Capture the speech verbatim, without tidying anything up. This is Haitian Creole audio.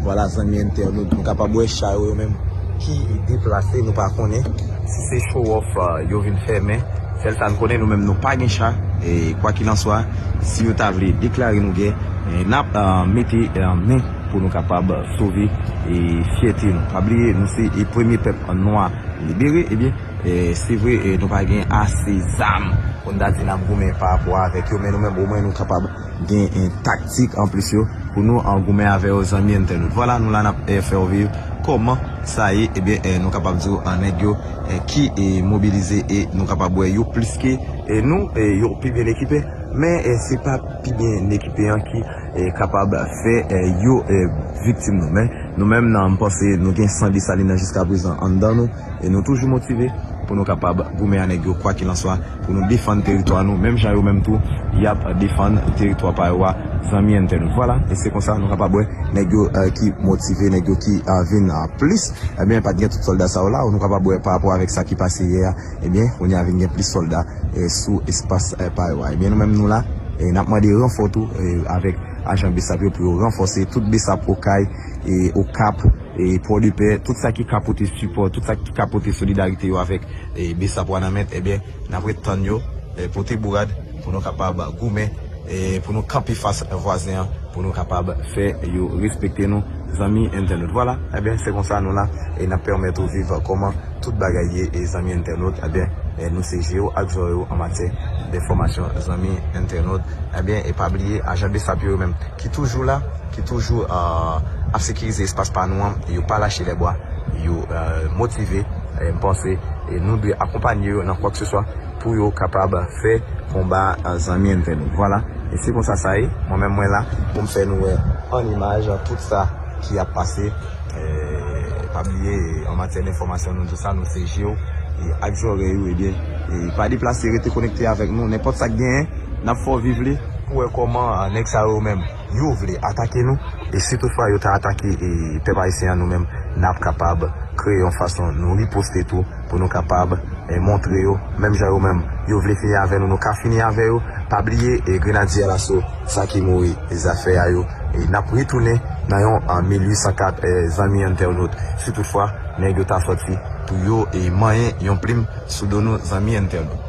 Vwala, zanmi entènot, nou kapab wè cha yo, yo menm ki deplase, nou pa konnen si se show off, euh, yo vin fè, men sèl sa n konnen, nou menm nou pa gen cha, e kwa kilanswa, si yo ta vle deklare nou gè, e n ap, euh, mete, euh, men pou nou kapab sove, e fyète nou. Pa bliye, nou se, e premye pèp nwa libere, ebyen, e se vre, e nou pa gen ase zam pou n ta di n ap goumen pa rapò avèk yo, men nou menm omwen nou kapab gen, e, taktik anplis yo pou nou, e, goumen avè yo, zanmi entènot. Vwala, nou la n ap, e, fè w viv kòman sa ye, ebyen, e, nou kapab di w, e, nèg yo, e, ki, e, mobilize, e nou kapab wè yo plis ke, e, nou, e, yo pi byen ekipe, men, e, se pa pi byen ekipe an ki, e, kapab fè, e, yo, e, viktim nou. Men nou menm nan, m panse nou gen san Desalin nan jiska prezan anndan nou, e nou toujou motive pou nou kapab goumen a nèg yo, kwa kilanswa, pou nou defann teritwa nou, menm jan yo menm tou, y ap defann teritwa pa yo a, zanmi entènot. Vwala, e se konsa nou kapab wè nèg yo, e, ki motive, nèg yo ki, e, vin, e, plis, ebyen, pa t gen tout sòlda sa yo la, nou kapab wè pa rapò avèk sa ki pase yè a, ebyen, kounye a vin gen plis sòlda, e, sou espas, e, pa yo a. Ebyen, nou menm nou la, e n ap mande ranfò tou, e, avèk ajan BSAP yo pou yo ranfòse tout BSAP Okay, e, Okap, e, Pòdepè, tout sa ki ka pote sipò, tout sa ki ka pote solidarite yo avèk, e, BSAP Wanament, ebyen, n ap ret tann yo, e, pote bourad pou nou kapab goumen, e, pou nou kanpe fas vwazen an, pou nou kapab fè yo respekte nou, zanmi entènot. Vwala, ebyen, se konsa nou la, e n ap pèmèt ou viv kòman tout bagay ye, e zanmi entènot, ebyen, e nou se je w ak zòrèy ou an matyè d enfòmasyon, zanmi entènot. Ebyen, e pa bliye, ajan BSAP yo menm ki toujou la, ki toujou, e, ap sekirize espas pa nou an, yo pa lache lè bwa, yo, e, motive, e, m panse, e nou dwe akonpanye yo nan kwa ke se swa pou yo kapab fè konba, e, zanmi entènot. Vwala, e se konsa sa ye, mwen menm mwen la pou m fè nou wè an imaj tout sa ki ap pase. E, pa bliye, e, an matyè d enfòmasyon, nou di sa, nou se je w, e, ak zòrèy ou, ebyen, e, pa deplase, rete konekte avèk nou, nenpòt sa k genyen, n ap fè w viv li pou wè kòman, e, nèg sa yo menm, yo vle atake nou, e si toutfwa yo ta atake, e, pèp ayisyen an, nou menm, n ap kapab kreye yon fason, nou riposte tou, pou nou kapab, e, montre yo, menm jan yo menm, yo vle fini avè nou, nou ka fini avè yo. Pa bliye, e, Grenadye Alaso, sa ki mouri, e, zafè a yo, e n ap retounen nan yon, e, mil uit san kat, e, zanmi entènot. Si toutfwa, nèg yo ta sòti pou yo, e, manyen yon plim sou do nou, zanmi entènot.